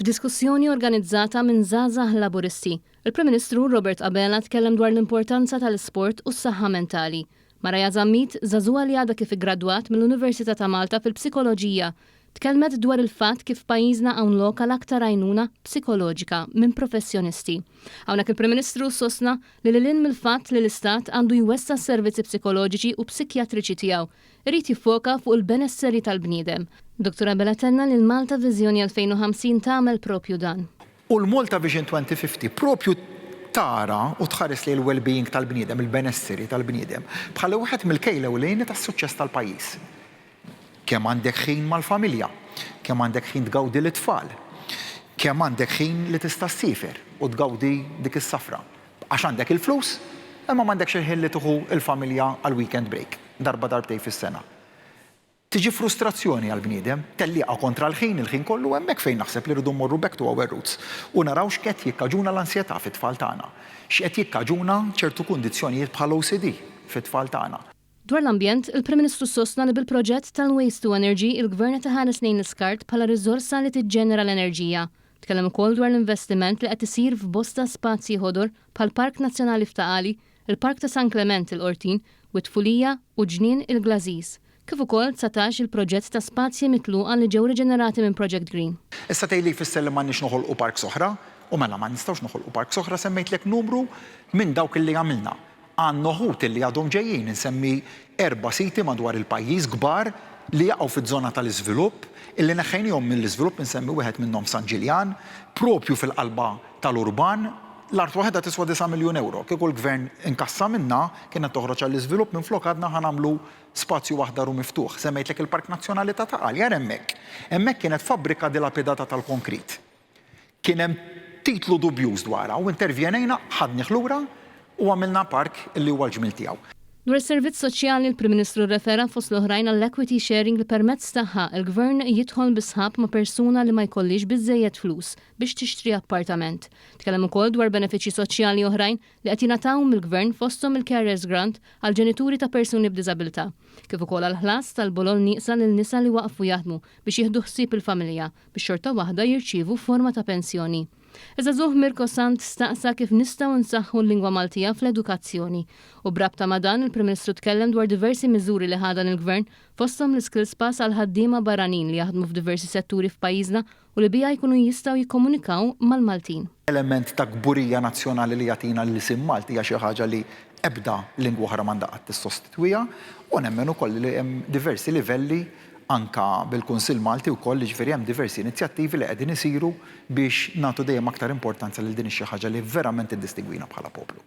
F'diskussjoni organizzata minn Żgħażagħ Laburisti, il-Prim Ministru Robert Abela tkellem dwar l-importanza tal-isport u s-saħħa mentali. Mariah Zammit, żagħżugħa li għadha kif iggradwat mill-Università ta' Malta fil-Psikoloġija, tkellmet dwar il-fatt kif f'pajjiżna hawn lok għal aktar għajnuna psikoloġika minn professjonisti. Hawnhekk il-Prim Ministru sostna li lil hinn mill-fatt li l-Istat għandu jwessa' s-servizzi psikoloġiċi u psikjatriċi tiegħu, Irid jiffoka fuq il-benesseri tal-bniedem. Dottor Abela tenna li l-Malta Viżjoni 2050 tagħmel propju dan. U l-Malta Vision 2050 propju tara u tħares lejn il-well-being tal-bniedem, il-benesseri tal-bniedem, bħala wieħed mill-kejl ewlieni tas-suċċess tal-pajjiż. Kemm għandek ħin mal-familja, kemm għandek ħin tgawdi lit-tfal, kemm għandek ħin li tista' ssiefer u tgawdi dik is-safra. Għax għandek il-flus, imma m'għandekx il-ħin li tieħu l-familja għal weekend break, darba darbtejn fis-sena. Tiġi frustrazzjoni għall-bniedem, tellieqa kontra l-ħin, il-ħin kollu, hemmhekk fejn naħseb li rridu mmorru back to our roots u naraw x'qed jikkaġuna l-ansjetà fit-tfal tagħna, x'qed jikkaġuna ċertu kundizzjonijiet bħal OCD fit-tfal tagħna. Dwar l-ambjent, il-Prim Ministru sostna li bil-proġett tal-Waste to Energy il-Gvern qed iħares lejn l-iskart bħala riżorsa li tiġġenera l-enerġija. Tkellem ukoll dwar l-investiment li qed isir f'bosta spazji ħodor bħall-Park Nazzjonali f'Ta' Qali, il-Park ta' San Klement il-Qortin, Wied Fulija u Ġnien il-Glażiż, kif ukoll 19 il-proġett ta' spazji mitluqa li ġew riġenerati minn Project Green. Issa tgħidli jfisser li m'għandniex noħolqu parks oħra? U mela ma nistgħux noħolqu parks oħra, semmejtlek numru minn dawk li għamilna. Għandna uħud li għadhom ġejjin, insemmi erba' siti madwar il-pajjiż kbar li jaqgħu fiż-żona tal-iżvilupp, illi neħħejniehom mill-iżvilupp, insemmi wieħed minnhom San Ġiljan, proprju fil-qalba tal-urban, l-art waħedha tiswa disa' miljun ewro. Kieku l-Gvern inkassa minnha, kienet toħroġ għall-iżvilupp, minflok għadna ħa nagħmlu spazju aħdar u miftuħ. Semmejtlek il-Park Nazzjonali ta' Ta' Qali, ara hemmhekk. Hemmhekk kienet fabbrika dilapidata tal-konkrit. Kien hemm titlu dubjuż dwarha u intervjenejna, ħadnih lura u għamilna park li huwa l-ġmiel tiegħu. Dwar is-servizz soċjali, il-Prim Ministru rrefera fost l-oħrajn għall-equity sharing li permezz tagħha l-Gvern jidħol bi sħab ma' persuna li ma jkollhiex biżżejjed flus biex tixtri appartament. Tkellem ukoll dwar benefiċċji soċjali oħrajn li qed jingħataw mill-Gvern fosthom il-carers grant għal ġenituri ta' persuni b'diżabilità, kif ukoll għall-ħlas tal-bolol nieqsa lil nisa li waqfu jaħdmu biex jieħdu ħsieb il-familja biex xorta waħda jirċievu forma ta' pensjoni. Iż-żagħżugħ Mirko Sant staqsa kif nistgħu nsaħħu l-lingwa Maltija fl-edukazzjoni. U b'rabta ma' dan, il-Prim Ministru tkellem dwar diversi miżuri li ħa dan il-Gvern fosthom l-Skills Pass għal ħaddiema barranin li jaħdmu f'diversi setturi f'pajjiżna u li biha jkunu jistgħu jikkomunikaw mal-Maltin. Element ta' kburija nazzjonali li jagħtina l-ilsien Malti hija xi ħaġa li ebda lingwa oħra m'għandha qatt tissostitwiha u nemmen ukoll li hemm diversi livelli anke bil-Kunsill Malti wkoll, jiġifieri hemm diversi inizjattivi li qegħdin isiru biex nagħtu dejjem aktar importanza lil din ix-xi ħaġa li verament tiddistingwina bħala poplu.